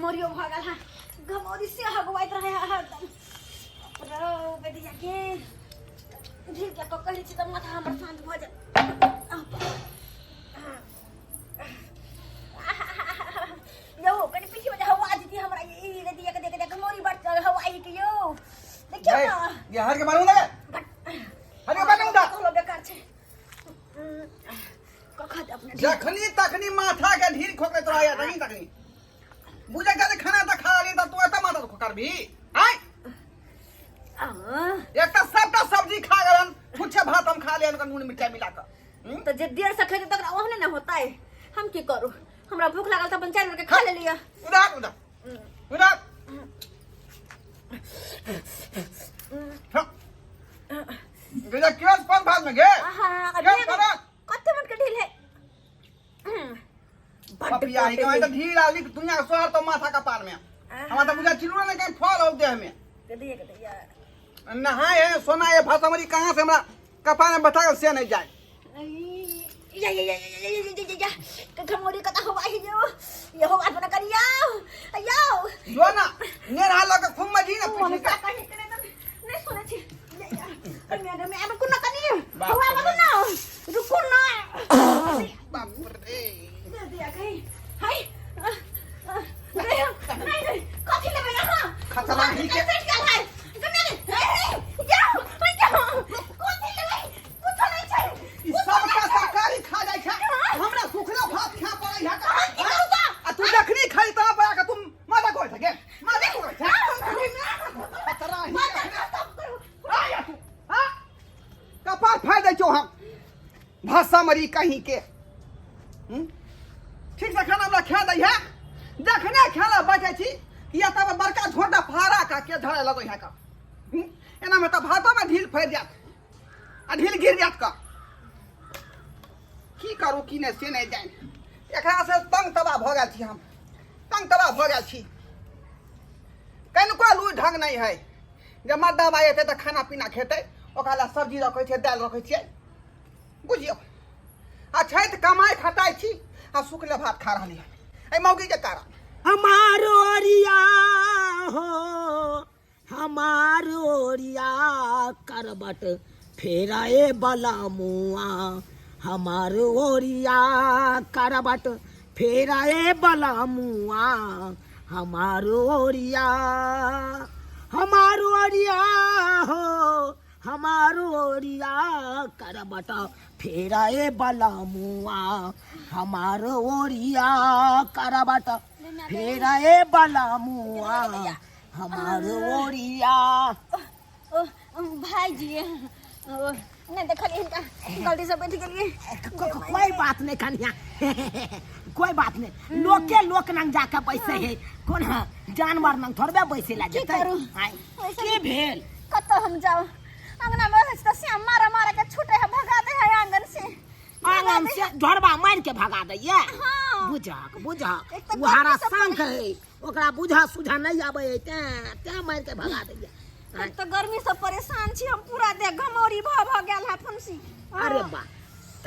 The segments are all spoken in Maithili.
घमौरियो भऽ गेल है घमौरी से हगवाइत रहे है हरदम। रौ बेटिया के ढील के कऽ कहै छी तऽ माथा हमर शान्त भऽ जायत। यौ कनि पीछे में हवा जेती हमरा ई दिया के देख देख घमौरी बड़ हवा आई के यौ देखियौ ना। ये हर के मारू ना, हर के मारू ना। कहलो बेकार छै कखत अपने। जखनी तखनी माथा के ढील खोकैत रहैया, तखनी तखनी बुझे के खाना त खा ली त तू एत माथा खोकरबी आय। एक त सबटा सब्जी खा गेलन, छुच्छे भात हम खा लियन नून मिरचाई मिला के। त जे देर से खेते तकरा ओहने न होतै। हम की करू, हमरा भूख लागल त अपन 4 बेर के खा लेलियै। उधर उधर उधर गजा केस पर भात में गे। आहा। केस पर कते मन के ढील है बड्ड। पपिया ही के त ढील आली दुनिया के सोहर तो माथा कपार में हमरा त बुझा चिलुआ ने कहीं फल हो देह में। के दिए के दिए नहाए है सोना ये भाषा मरी कहाँ से हमरा कपार में बैठा से नहीं जाए। या या या या या या या या घमोरी कता हवा ही जो ये हो बात बना करिया यो। जो ना नेर हाल के खूब मजी ना। मन पीछे का कहि के नहीं सुने छी। या या कन्या में अब कुना कनी हवा मत ना, रुको ना। बाप रे। दे दिया कहीं हाय नहीं नहीं नहीं, कथी लेबै अहाँ? खतरा ही के। सेट गेल है कन्या हे जाओ जाओ, कथी लेबै? कुछो नहीं छै। ई सबटा तरकारी खा जाइ छै, हमरा सुखला भात खा पड़ै है। की करू तऽ? आ तू जखनी खाई तहाँ पर आके तुम माथा कोइ सके माथा कोइ छै खतरा ही के। आ या तू हां कपार फाड़ दै छौ हम भाषा मरी कहीं के। ठीक से खाना हमरा खा दै है, जखने खाना बचै छी या तब बड़का झोटा फाड़ा का के झड़े लगै है का। एना में तऽ भातो में ढील फैल जायत आ ढील गिर जायत का। की करू की नहि से नहि जानि। एकरा से तंग तबाह भऽ गेल छी हम, तंग तबाह भऽ गेल छी। कनिको लूरि ढंग नहि है जे मर्दाबा एतै तऽ खाना पीना खेतै, ओकरा लए सब्जी रखै छियै, दालि रखै छियै, बुझियौ। आ छथि कमाइ खटाइ छी आ सुखले भात खा रहली हन एहि मौगीके कारण। हमार ओरिया हो, हमार ओरिया करबट फेराए बला मुआ, हमार ओरिया करबट फेराए बला मुआ, हमार ओरिया, हमार ओरिया हो, हमार ओरिया करबट फेराए बला मुआ, हमार ओरिया करबट फेराए बला मुआ, हमार ओरिया। ओ भाईजी, ओ नहीं देखलिए हिनका, गलती से बैठ गेलिए। कोई बात नहीं कन्या, कोई बात नहीं। लोके लोक नंग जाके बैसे है, कोन जानवर नंग थोड़बे बैसे ला की जेतै। करू? आय, की भेल? कतऽ हम जाउ? अंगना में रहै छी तऽ श्याम मारा मारा के छूटे है, भगा दे है आंगन से। आंगन से झोरबा मारि के भगा दैया? हाँ। बुझक बुझक। एक तऽ उहारा गर्मी से शंख है, ओकरा बुझा सुझा नहीं आबै है, तें तें मारि के भगा दैया। एक तऽ गर्मी से परेशान छी हम, पूरा देह घमौरी भऽ भऽ गेल है फुंसी। अरे बा,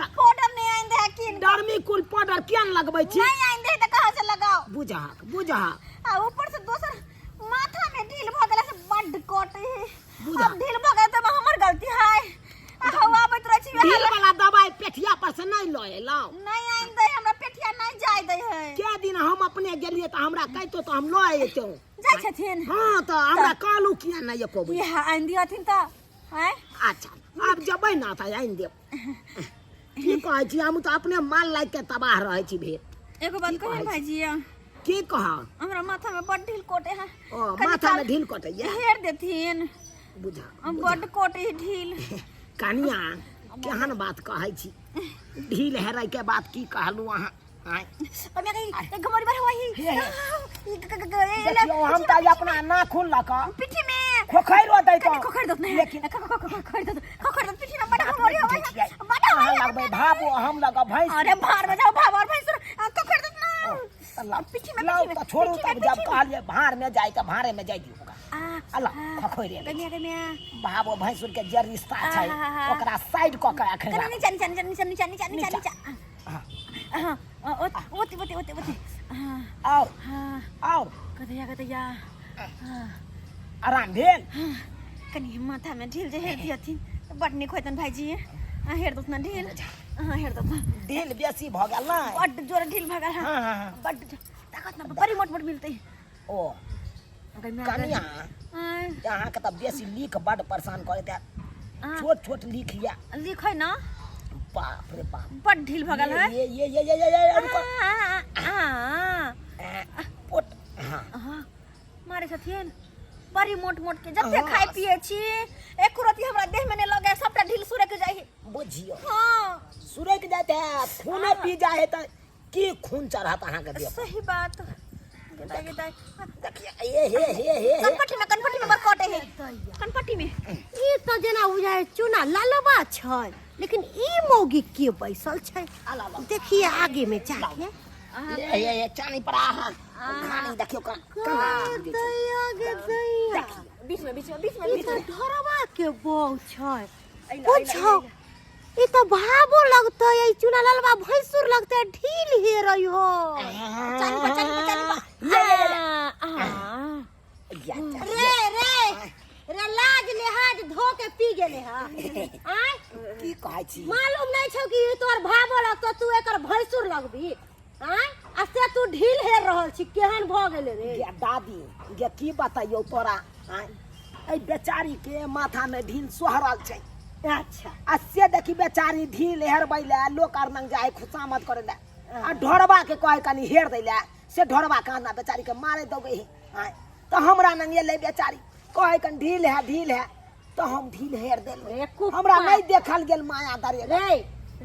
पाउडर नहीं आनि दे है कीन के। गर्मी कुल पाउडर किया न लगबै छी? नहीं आनि दे है तऽ कहाँ से लगाओ? बुझक बुझक। आ ऊपर से दोसर माथा में ढील भऽ गेला से बड्ड कटे है। बुझा। अब ढील भऽ गेल तऽ हमर गलती है आ हवा आबैत रहै छी वएह। ढील वाला दवाई पेठिया पर से नहीं लऽ एलहुँ? नहीं आनि दे, हमरा पेठिया नहीं जाय दे है। के दिन हम अपने गेलियै तऽ हमरा कहितो तऽ हम लऽ अयतहुँ। जाइ छथिन? हाँ, तऽ हमरा कहलहुँ किया नहि एको बेर? इएह आनि दिहथिन तऽ आँय। अच्छा, आब जेबै ने तऽ आनि देब। की कहै छी, हम तऽ अपने माल लागि के तबाह रहै छी भेल। एगो बात की कहै कहै छी? भाईजी। की कहब? हमरा माथा में बड्ड ढील कोटे है। ओ कनि माथा में काल ढील कटैया? हेर देथिन। बुझा। हम बड्ड कोटे है ढील। कनिया, केहन बात कहै छी? ढील हेरै के बात की कहलहुँ अहाँ? आँय? ओमे कही घमौरी बर होई। हे, हे। देखियौ, हम तऽ अपना नाखून लऽ कऽ पिठी में खोखैरो दैतहुँ। कनि खोखैर दत ने। लेकिन खोखैर दत, खोखैर दत, पिठी में बड्ड बात घमौरी नहि होई बुझै छियै। बड्ड अहाँ होई। लगबै भाबो, हम लगब भैंस। अरे भार में जाओ, भाव और भैंस खोखैर दत ना। तऽ लाउ, पिठी में, लाउ पिठी में, तऽ छोड़ू। पिठी में, तब जब पिठी में। कहलियै भाड़ में जाय तऽ भाड़े में जाय दियौ ओकरा। आ, अल्लाह, आ, खोखैरे दै। गमिया गमिया। भाबो भैंसुर के जे रिश्ता छै आ, हा, हा। ओकरा साइड कऽ के अखन कनि राखू। नीचा नीचा नीचा नीचा नीचा नीचा नीचा नीचा। नीचा। हाँ। हाँ, ओते ओते ओते ओते। हाँ। और हाँ। और कतैया कतैया हाँ, आराम भेल कनि माथा में ढील जे हेर दियथिन तऽ बड नीक होइतन भाईजी अहाँ हेर दोतना ढील अहाँ हेर दोतना ढील बेसी भऽ गेल ने बड जोर ढील भऽ गेल हाँ, हाँ, हाँ। बड ताकत ना बड़ी मोट मोट मिलतै ओ कनिया आँय, अहाँके तऽ बेसी लीक बड परेशान करैत हैत आँ, छोट छोट लीक या लिख है ना बाप रे बाप बड ढील भऽ गेल है ये ये ये ये ये ये रुको आ, आ, आ, ए, पोट हाँ आ, मारे छथिन बड़ी मोट मोट के जते हाँ। खाय पिए छी एको रति हमरा देह में नहीं लगे सबटा ढील सुरक जाइ है बुझियो हाँ सुरक जाइत है खूने पी जाइ है तऽ की खून चढ़त अहाँके देह पर? सही बात गेदा गेदा देखिए ये हे हे हे हे कनपट्टी में कनपट्टी में बड़ कटे है कनपट्टी में ई तऽ जेना बुझाइ चूना ललबा छै लेकिन ई मौगी के बैसल छै आला ला देखिए आगे में जाके ये ये ये चानी पर आहा खानी देखियो का केना बुझै छै। दैया गे दैया बीच में बीच में बीच में ई बीच तऽ में ढोरबा के बौ छै अइला, पूछो अइला, ई तऽ भाबो लगतै ई चूना ललबा भैंसुर लगतै ढील हेरै हो चानी पर चानी पर चानी पर ये ये ये आ, आ, या जा रे रे रे लाज लिहाज धो के पी गेले हा आय की कहै छी मालूम नहीं छौ कि ई तोहर भाबो लगतो तू एकर भैंसुर लगबी आय आ से तू ढील हेर रहल छी केहन भऽ गेले रे गे दादी गे की बतैयौ तोरा आँय एहि बेचारी के माथा में ढील सोहरल छै अच्छा आ से देखी बेचारी ढील हेरबै लए लोक आर लग जाए खुशामद करै लए आ ढोरबा के कहे कनी हेर दै लए से ढोरबा काना बेचारी के मारे दौगे हे आँय तऽ हमरा नंग एलै बेचारी कहे कनी ढील है ढील है तऽ हम ढील हेर रे देलहुँ कुप्पा। हमरा नहि देखल गेल माया दरे रे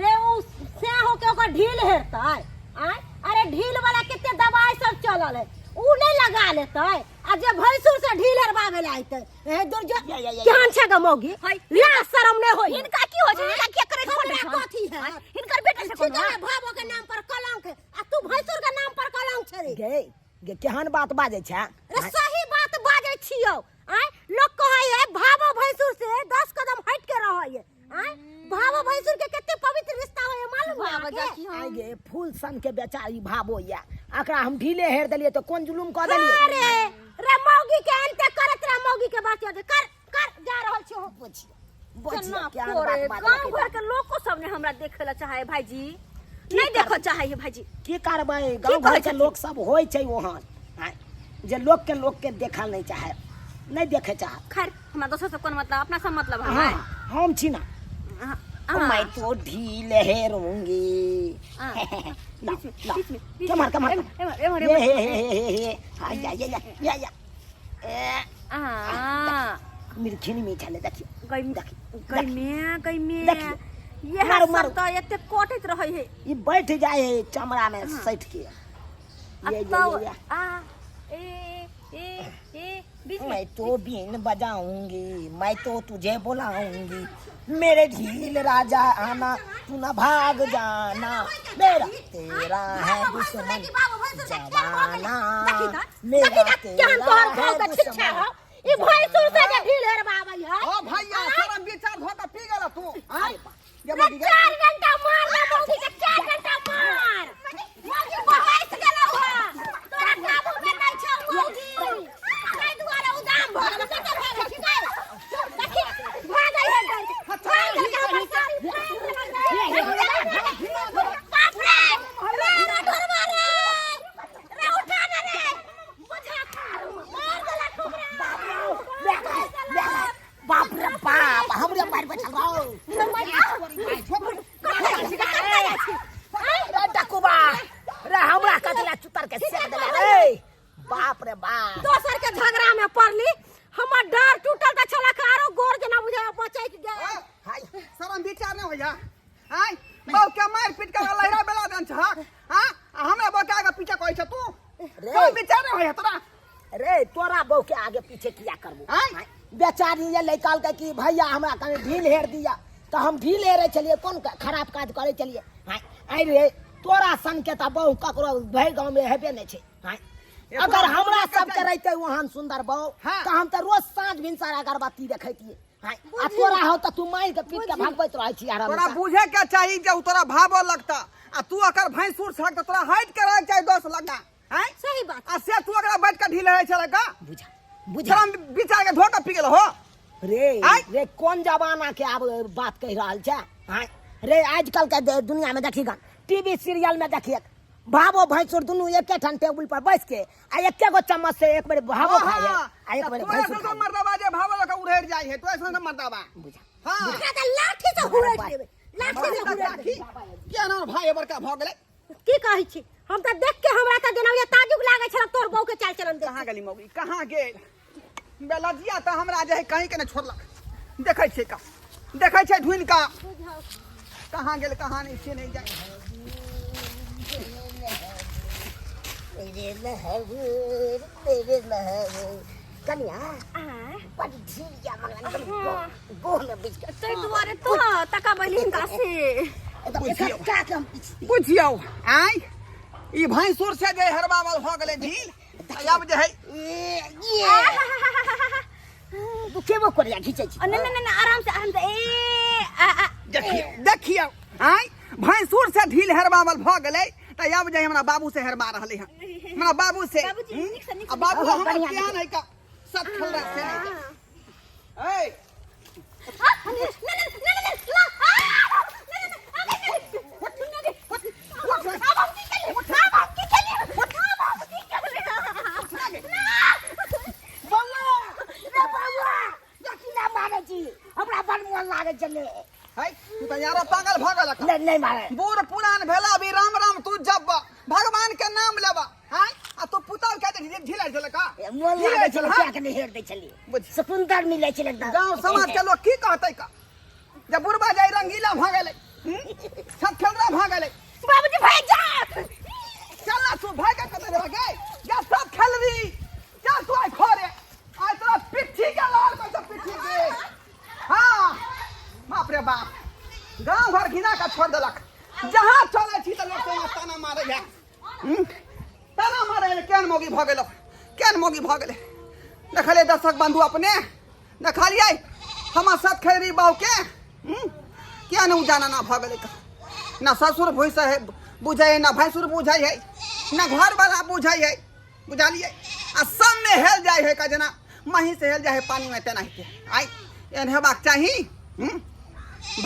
रे उ से हो के ओकर ढील हेरतै आय अरे ढील वाला कते दवाई सब चलल है उ नहीं लगा लेतै आ जे भैंसुर से ढील हेरबावे ला अइतै ए दूर जो या, या, या, केहन छै गे मौगी हाय। लाज शरम नहीं होई हिनका की होइ छै हिनका किया करे हमरा कथी है हिनकर बेटा से ठीक कोनो है भाबो के नाम पर कलंक है आ तू भैंसुर के नाम पर कलंक छै रे गे गे केहन बात बाजै छै रे सही बात बाजै छियौ आय लोग कहै है भाबो भैंसुर से 10 कदम हट के रहै है आय भाबो भैंसुर के कते पवित्र रिश्ता होय है मालूम है भाबो अहाँके? जाकी हम। आइ गे फूल सन के बेचारी भाबो या एकरा हम ढीले हेर देलियै तऽ कोन जुलुम कऽ देलियै अरे रे मौगी के अंत करत रे मौगी के बात याद कर कर जा रहल छी हम बुझियो बुझियो केना केहन कोरे बात गांव बाजलकै घर के लोको सब ने हमरा देखे ला चाहे भाईजी नहीं देखो चाहे है भाईजी की करबै गाँव कहै घर के छथिन? लोक सब होइ छै ओहन आँय, जे लोक के लोक के देखल नहि चाहे नहि देखे चाहे खैर हमरा दोसर से कोन मतलब अपना सब मतलब है हाँ हम छी ना हाँ, मैं तो ढील हेरूंगी हाँ। ला, बीच में, ला। बीच में, बीच कमर में। कमर एमहर, एमहर, एमहर, ये एमहर। हे हे हे हे हे हाँ या या या या या ए आ, मिरखिनी मीठा ले देखियो गई देखियो गई में गई में देखियो। ये मारू, सब मारू। तो एते कटैत रहै है ये बैठ जाए है चमड़ा में सट के आ ये ये तो ये, ये आ ए ए ए बीच में मैं तो बीन बजाऊंगी मैं तो तुझे बुलाऊंगी मेरे ढील राजा आना तू ना भाग जाना मेरा तेरा है दुश्मन जमाना मेरा केहन तेरा तोहर है भाव के शिक्षा दुश्मन हौ ई भैंसुर से जे ढील हेरबाबै है ओ भैया शरम विचार धो के पी गेल तू आय ये रे मौगी गे। चार घंटा मार ना मौगी के चार घंटा मार मौगी बहस गेलौ है तोरा काबू में नहीं छौ मौगी ताहि दुआरे उदाम भऽ गेलौ कतऽ भागै छी गै देखी भागै है डर के। भाग गेल हमर साड़ी फाड़ि देलक रे। बाप रे रे रे ढोरबा रे रे उठा ना रे बुझा मार देलक हमरा बाप रे बाप हमरे मार बैठल रहो रे डकुबा रे हमरा कटला चुतर के सेक देला रे बाप रे बाप दोसर के झगड़ा में पड़ली हमर डर टूटल त छला आरो गोर जेना बुझाय बचैक गेल हाय शरम विचार नहीं होइया आय बहू के मार पीट के लहरा बेला देन छह हां आ हमरा बहू के आगे पीछे कहै छ तू रे। शरम विचार नहीं होइया तोरा रे तोरा बहू के आगे पीछे किया करबो आँय? बेचारी ये लैकाल के कि भैया हमरा कनी ढील हेर दिया तऽ हम ढील हेरे छलियै कोन खराब काज करै छलियै आँय आँय रे तोरा सन के तऽ बहू ककरो भरि गाँव में हेबे नहि छै आँय ए, अगर तोरा हमरा बुझे के सबके चाही। रहितै ओहन सुन्दर बहू हाँ। तऽ हम तऽ रोज साँझ भिनसर अगरबत्ती देखैतियै आँय आ तोरा हो तऽ तू मारि के पीट के भगबैत रहै छी तोरा हमेशा बुझे के चाही जे उ तोरा भावो लगता आ तू अकर भैंसुर छक त तोरा हट के रह चाही 10 लगना आँय सही बात आ से तू ओकरा बैठ के ढील रहै छलै का बुझा बुझा तोरा विचार के धोखा पी गेल हो रे आँय? रे कोन जमाना के आब बात कहि रहल छै आँय रे आजकल के दुनिया में देखी गन टीवी सीरियल में देखिए भावो भैंसुर दुनू एके ठान टेबुल पर बैस के आ एके गो चम्मच से एक बेर भावो खाए है आ एक बेर तोरा भैंसुर सन खाए है। मर्दाबा जे भावो लऽ के उड़ेर जाइ है तोरा सन मर्दाबा बुझा हाँ ओकरा तऽ लाठी से हुरैट देबै लाठी से हुरैट लाठी किया ना भाई बड़का भऽ गेलै की कहै छी हम तऽ देख के हमरा तऽ जेना होइए ताजुब लागै छल तोर बहू के चाल चलन देख कहाँ गेली मौगी कहाँ गेल बेलजिया तऽ हमरा जे है कहीं के नहि छोड़लक देखै छियै का देखै छियै ढूँढि कऽ कहाँ गेल कहाँ नहि से नहि जाय मेरे महबूब मेरे महबूब कनिया आँय, बड़ ढील या मंगला एकदम गोह में बुझ के ताहि दुआरे तो तकबैली हिनका से एकदम एकर का के हम पीछ बुझियौ आँय ई भैंसुर से जे हरबावल भऽ गेलै ढील आब जे है ए ये दुखेबो करिया घिचै छी नहीं नहीं नहीं आराम से आराम से ए आ आ देखियौ देखियौ आँय भैंसुर से ढील हेरबावल भऽ गेलै तऽ आब जे हमरा बाबू से हेरबा रहलै हँ हमरा बाबू से बाबूजी, नीक से, नीक से। आ बाबू हाँ, हमर बढ़िआँ, ज्ञान है का सब खेल रहा से नहीं जाय। ए आ, नहीं नहीं नहीं नहीं ला आ, नहीं नहीं आगे चल उठ उठ उठ अब हम की चली अब हम की चली अब हम की चली बौआ रे बौआ देखी ना मारै छी हमरा बड़ मोन लागै छलै है तू तऽ यारो पागल भऽ गेलक नहि नहि मारै बूढ़ पुरान भेला अभी राम राम तू जप भगवान के नाम लेबा हैं आ तू पुतौ के जे ढीला छलक मोन लागै छलै किया के नहि हेर दै छलियै बुझ सुकुन्दर मिलै छलै एकदम गांव समाज के लोग की कहतै का जे बुढ़बा जाय रंगीला भऽ गेलै सब खेलरा भऽ गेलै बाबूजी भाई जा चल ना तू भाई के कतै जेबा गे जा सब खेलबी चल तू आइ घरे आइ तोरा पिट्ठी के लाल कैसे पिट्ठी के हाँ बाप रे बाप गांव घर घिना के छोड़ देलक जहाँ चलै छी तऽ लोक सब ताना मारै है ताना मारै है केहन मौगी भऽ गेलो केहन मौगी भऽ गेलै देखलियै दर्शक बंधु अपने देखलियै हमर साथ खैरी बाबू के किया ने जाना ना भऽ गेलै ना ससुर भूस है बुझै है ना भैंसुर बुझै है ना घरवाला बुझै है बुझलियै आ सबमे हेल जाइ है का जेना महीस हेल जाइ है पानिमे तेनाहिते आइ एहन हेबाक चाही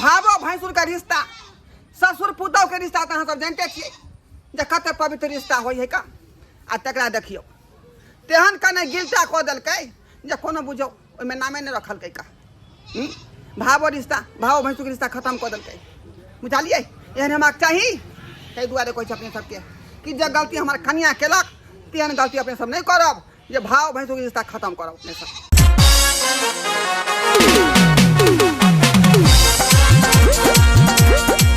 भावो भैंसुरके रिश्ता ससुर पुतहुके रिश्ता तऽ अहाँ सब जानिते छियै जे कते पवित्र रिश्ता होइ है का आ तकरा देखियौ तेहन कने गिलटा कऽ देलकै जे कोनो बुझौ ओहिमे नामे नहि रखलकै का भावो रिश्ता भावो भैंसुरके रिश्ता खतम कऽ देलकै बुझलियै एहन हेबाक चाही ताहि दुआरे कहै छै अपने सबके कि जे गलती हमर कनिया केलक तेहन गलती अपने सब नहि करब जे भाव भैंसुरके रिश्ता खतम करब अपने सब।